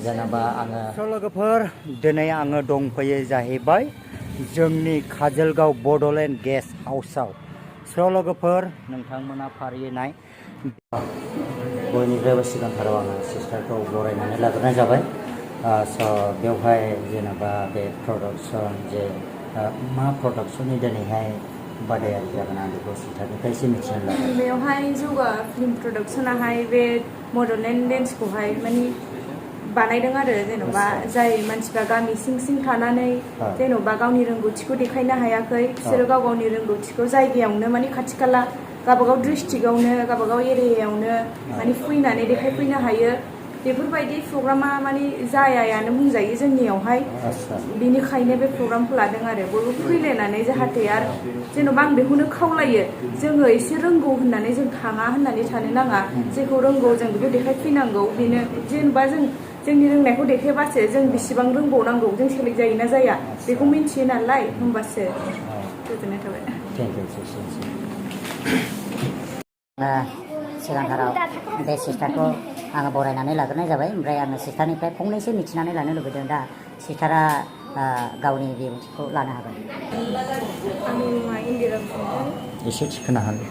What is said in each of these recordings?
जेनेबा आङो लोगोफोर दिनै आङो दंफैयो जाहैबाय जोंनि काजलगाव बड'लेण्ड गेस्ट हाउसआव लोगोफोर नोंथांमोना फारियै नाय बयनिफ्रायबो सिगांथाराव आङो सिस्टारखौ बरायनानै लाग्रोनाय जाबाय बेवहाय जेनेबा बे प्रडाक्सन जे मा प्रडाक्सननि दिनैहाय बादायारि जागोन आं बेखौ सिस्टारनिफ्राय एसे मिथिनो लागोन बेवहाय जौगा फिल्म प्रडाक्सनाहाय बे बड'लेण्ड डेन्सखौहाय माने बानायदों आरो जेन'बा जाय मानसिफ्रा गामि सिं सिं थानानै जेन'बा गावनि रोंगौथिखौ देखायनो हायाखै बिसोरो गाव गावनि रोंगौथिखौ जायगायावनो माने खाथि खाला गावबागाव डिस्ट्रिक्टआवनो गावबागाव एरियायावनो माने फैनानै देखायफैनो हायो बेफोरबायदि प्रग्रामा माने जायायानो बुंजायो जोंनियावहाय बेनिखायनो बे प्रग्रामखौ लादों आरो बयबो फैलायनानै जाहाथे आरो जेन'बा आं बेखौनो खावलायो जोङो एसे रोंगौ होननानै जों थाङा होननानै थानो नाङा जेखौ रोंगौ जों बेखौ देखायफैनांगौ बेनो जेनेबा जोंनि रोंनायखौ देखायबासो जों बेसेबां रोंबावनांगौ जों सेलेक्ट जायोना जाया बेखौ मिन्थियो नालाय होमबासो गोजोननाय थाबाय सिगांथाराव बे सिस्टारखौ आङो बरायनानै लाग्रोनाय जाबाय ओमफ्राय आङो सिस्टारनिफ्राय फंनैसो मिथिनानै लानो लुबैदों दा सिस्टारा गावनि बिबुंथिखौ लानो हागोन आंनि मुङा इन्दिरा बसुमतारी एसे थिखोना होनो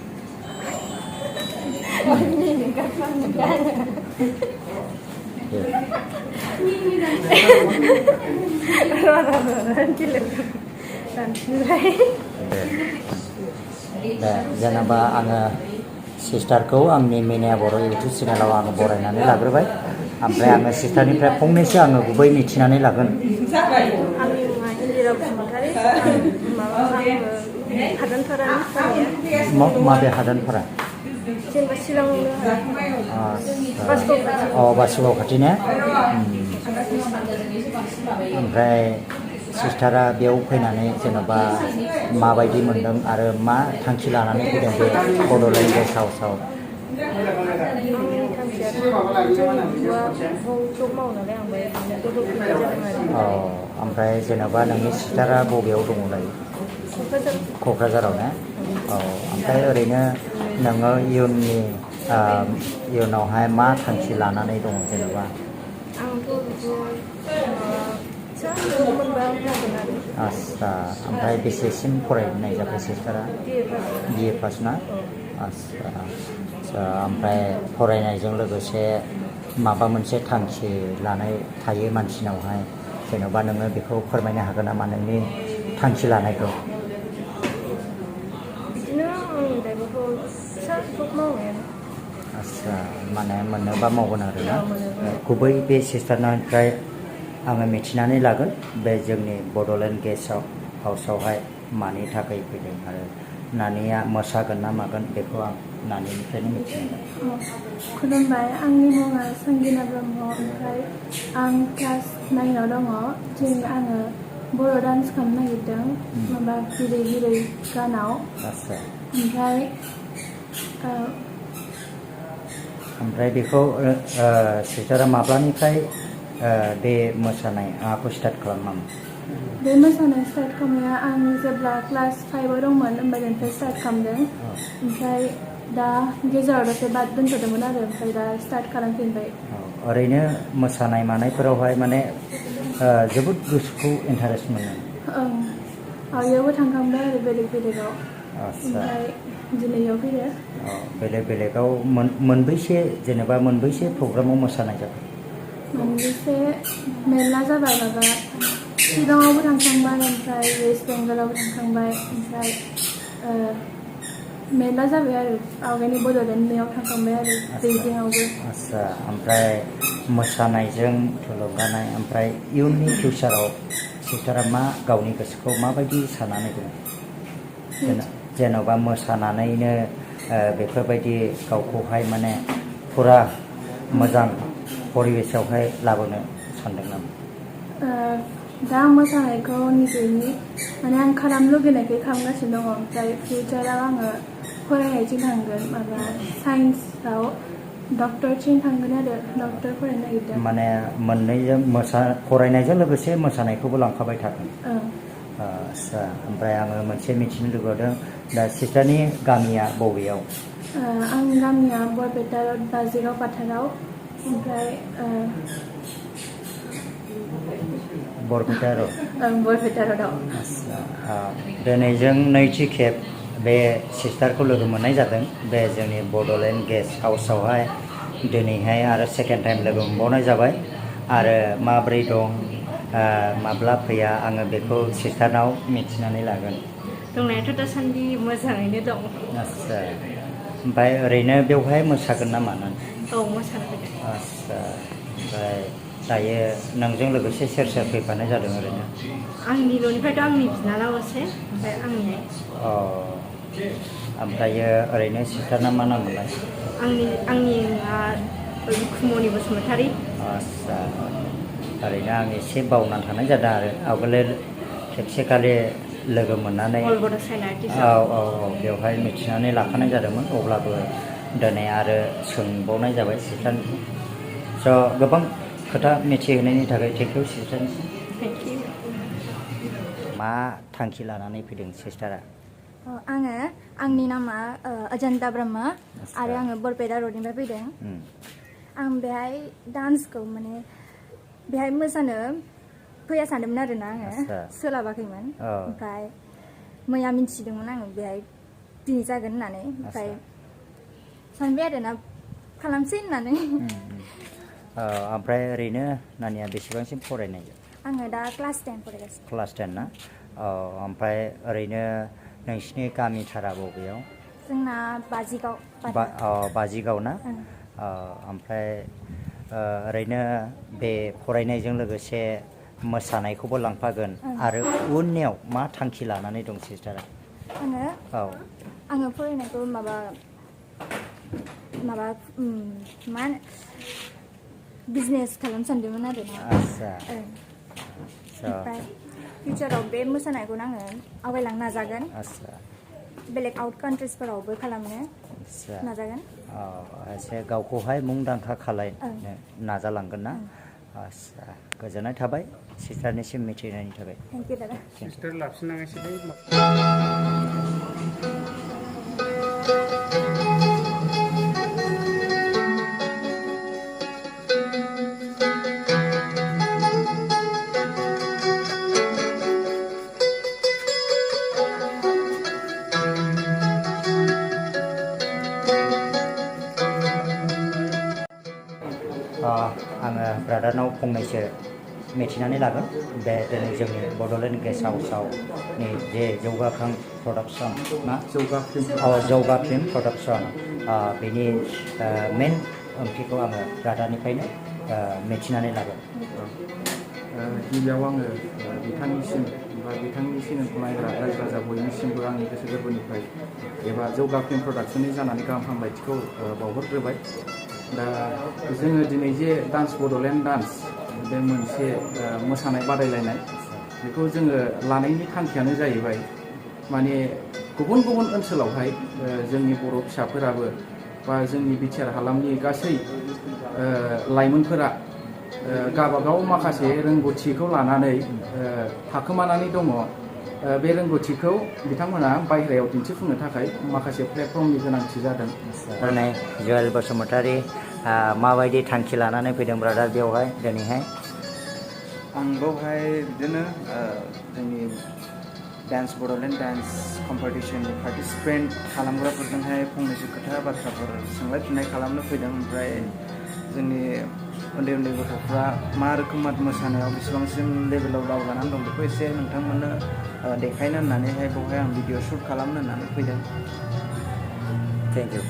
जेनेबा आङो सिस्टारखौ आंनि मिनिया बर' इउटुब चेनेलाव आङो बरायनानै लाग्रोबाय ओमफ्राय आङो सिस्टारनिफ्राय फंनैसो आङो गुबै मिथिनानै लागोन आंनि मुङा इन्दिरा बसुमतारी हादानपारानि माबे हादानपारा जेनेबा शिलंआवनो बासुगाव खाथि ने ओमफ्राय सिस्टारा बेयाव फैनानै जेन'बा माबायदि मोनदों आरो मा थांखि लानानै फैदों बे बड'लेण्ड गेस्ट हाउसआव ओमफ्राय जेन'बा नोंनि सिस्टारा बबेयाव दङ दायो क'क्राझाराव ने ओमफ्राय ओरैनो नोङो इयुनावहाय मा थांखि लानानै दङ जेनेबा आस्सा ओमफ्राय बेसेसिम फरायनाय जाबाय सिस्टारा BA पास ना आस्सा ओमफ्राय फरायनायजों लोगोसे माबा मोनसे थांखि लानाय थायो मानसिनावहाय जेन'बा नोङो बेखौ फोरमायनो हागोन नामा नोंनि थांखि लानायखौ आस्सा माने मोननोबा मावगोन आरोना गुबै बे सिस्टारनिफ्राय आङो मिथिनानै लागोन बे जोंनि बड'लेण्ड गेस्ट हाउसआवहाय मानि थाखाय फैदों आरो नानिया मोसागोन ना मागोन बेखौ आं नानिनिफ्रायनो मिथिनो खुलुमबाय आंनि मुङा संगिना ब्रह्म ओमफ्राय आं क्लास 9आव दङ दिनै आङो बर' डान्स खालामनो नागिरदों माबा गिरै गिरै गानाव ओमफ्राय बेखौ सिस्टारा माब्लानिफ्राय बे मोसानाय आखौ स्टार्ट खालामनांगौ बे मोसानाय स्टार्ट खालामनाया आं जेब्ला क्लास 5आव दंमोन होमबानिफ्राय स्टार्ट खालामदों ओमफ्राय दा गेजेराव दसे बाद दोनथ'दोंमोन आरो ओमफ्राय दा स्टार्ट खालामफिनबाय ओरैनो मोसानाय मानायफोरावहाय माने जोबोद गोसोखौ इन्टारेस्ट मोनो बेयावबो थांखांबाय आरो बेलेगाव ओमफ्राय दिनैयाव फैदो बेलेगाव मोनबैसे प्रग्रामाव मोसानाय जाबाय मोनबैसे मेरला जाबाय माबा शिलंआवबो थांखांबाय ओमफ्राय वेस्ट बेंगलावबो थांखांबाय ओमफ्राय मेरला जाबाय आरो आवगायनि बड'लेण्ड मेआव थांखांबाय आरो बेइजिंआवबो आस्सा ओमफ्राय मोसानायजों थुलुंगानाय ओमफ्राय इयुननि फिउचाराव सिस्टारा मा गावनि गोसोखौ माबायदि साननानै दं जेन'बा मोसानानैनो बेफोरबायदि गावखौहाय माने फुरा मोजां परिबेसावहाय लाबोनो सानदों नामा दा आं मोसानायखौ निजेनि माने आं खालामनो लुगैनायखौ खालामगासिनो दङ ओमफ्राय फिउचाराव आङो फरायनायथिं थांगोन माबा साइन्सआव डक्टरसिम थांगोन आरो डक्टर फरायनो नागिरदों माने मोननैजों फरायनायजों लोगोसे मोसानायखौबो लांफाबाय थागोन आदसा ओमफ्राय आङो मोनसे मिथिनो लुगैदों दा सिस्टारनि गामिया बबेयाव आं गामिया बरपेटा रड बाजिगाव पाथाराव ओमफ्राय बरपेटा रड बरपेटा रडआव दिनै जों नैथि खेब बे सिस्टारखौ लोगो मोननाय जादों बे जोंनि बड'लेण्ड गेस्ट हाउसावहाय दिनैहाय आरो सेकेन्ड टाइम लोगो मोनबावनाय जाबाय आरो माब्रै दं माब्ला फैया आङो बेखौ सिस्टारनाव मिथिनानै लागोन दंनायाथ' दासान्दि मोजाङैनो दं आदसा ओमफ्राय ओरैनो बेवहाय मोसागोन ना मानानै औ मोसानो फैदों आदसा ओमफ्राय दायो नोंजों लोगोसे सोर सोर फैफानाय जादों ओरैनो आंनि न'निफ्रायथ' आंनि बिनानावसो ओमफ्राय आंनिहाय ओमफ्रायो ओरैनो सिस्टारना मा नाम मोनलाय आंनि मुङा रुखुमनि बसुमतारी आदसा ओरैनो आं एसे बावनानै थानाय जादों आरो आवगोलो खेबसेखालि लोगो मोननानै औ बेवहाय मिथिनानै लाखानाय जादोंमोन अब्लाबो दिनै आरो सोंबावनाय जाबाय सिस्टारनिखौ स' गोबां खोथा मिथिहोनायनि थाखाय थेंक इउ सिस्टारनिसिम मा थांखि लानानै फैदों सिस्टारा आङो आंनि नामा अजन्ता ब्रह्म आरो आङो बरपेटा रडनिफ्राय फैदों आं बेहाय डान्सखौ माने बेहाय मोसानो फैया सानदोंमोन आरोना आङो सोलाबाखैमोन ओमफ्राय मैया मिन्थिदोंमोन आङो बेहाय दिनै जागोन होननानै ओमफ्राय सानबाय आरोना खालामसै होननानै ओमफ्राय ओरैनो नानिया बेसेबांसिम फरायनाय आङो दा क्लास 10 फरायगासिनो क्लास 10 ना ओमफ्राय ओरैनो नोंसिनि गामिथारा बबेयाव जोंना बाजिगाव ना ओमफ्राय ओरैनो बे फरायनायजों लोगोसे मोसानायखौबो लांफागोन आरो उननियाव मा थांखि लानानै दं सिस्टारा आङो फरायनायखौ माबा मा बिजनेस खालामनो सानदोंमोन आरोना ओमफ्राय फिउचाराव बे मोसानायखौनो आङो आवगायलांनो नाजागोन बेलेग आउट कान्ट्रिसफोरावबो खालामनो नाजागोन एसे गावखौहाय मुंदांखा खालायनो नाजालांगोन ना आदसा गोजोननाय थाबाय सिस्टारनिसिम मिथिनायनि थाखाय थेंक इउ दादा सिस्टार लाफिननांगासिनो आङो ब्रादारनाव फंनैसो मिथिनानै लागोन बे दिनै जोंनि बड'लेण्ड गेस्ट हाउसावनि जे जौगाखां प्रडाक्सन ना जौगा फिल्म प्रडाक्सन बेनि मेन ओंथिखौ आङो ब्रादारनिफ्रायनो मिथिनानै लागोन गिबियाव आङो बिथांनिसिम बा बिथांनि चेनेलखौ नायग्रा रायजो राजा बयनिसिमबो आंनि गोसो गोरबोनिफ्राय एबा जौगा फिल्म प्रडाक्सननि जानानै गाहाम हामलायथिखौ बावहरग्रोबाय दा जोङो दिनै जे डान्स बड'लेण्ड डान्स बे मोनसे मोसानाय बादायलायनाय बेखौ जोङो लानायनि थांखियानो जाहैबाय माने गुबुन गुबुन ओनसोलावहाय जोंनि बर' फिसाफोराबो बा जोंनि बिटिआर हालामनि गासै लाइमोनफोरा गावबागाव माखासे रोंगौथिखौ लानानै थाखोमानानै दङ बे रोंगौथिखौ बिथांमोना बायह्रायाव दिन्थिफुंनो थाखाय माखासे प्लेटफर्मनि गोनांथि जादों दिनै जुवेल बसुमतारी माबायदि थांखि लानानै फैदों ब्रादार बेवहाय दिनैहाय आं बेवहाय बिदिनो जोंनि डान्स बड'लेण्ड डान्स कम्पिटिसननि पार्टिसिपेन्ट खालामग्राफोरजोंहाय फंनैसो खोथा बाथ्राफोर सोंलाय फिननाय खालामनो फैदों ओमफ्राय जोंनि उन्दै उन्दै गथ'फ्रा मा रोखोम मोसानायाव बेसेबांसिम लेभेलाव दावगानानै दं बेखौ एसे नोंथांमोननो देखायनो होननानैहाय बेवहाय आं भिडिअ' शुट खालामनो होननानै फैदों थेंक इउ